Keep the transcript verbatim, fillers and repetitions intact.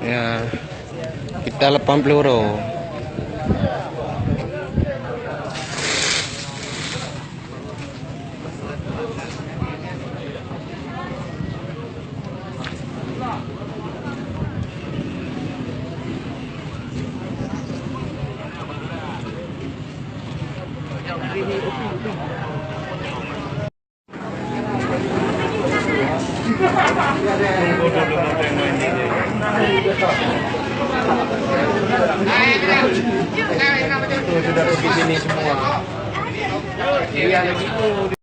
Ya, kita lapan puluh euro. Tuh, sudah pergi sini semua. Iya, lagi.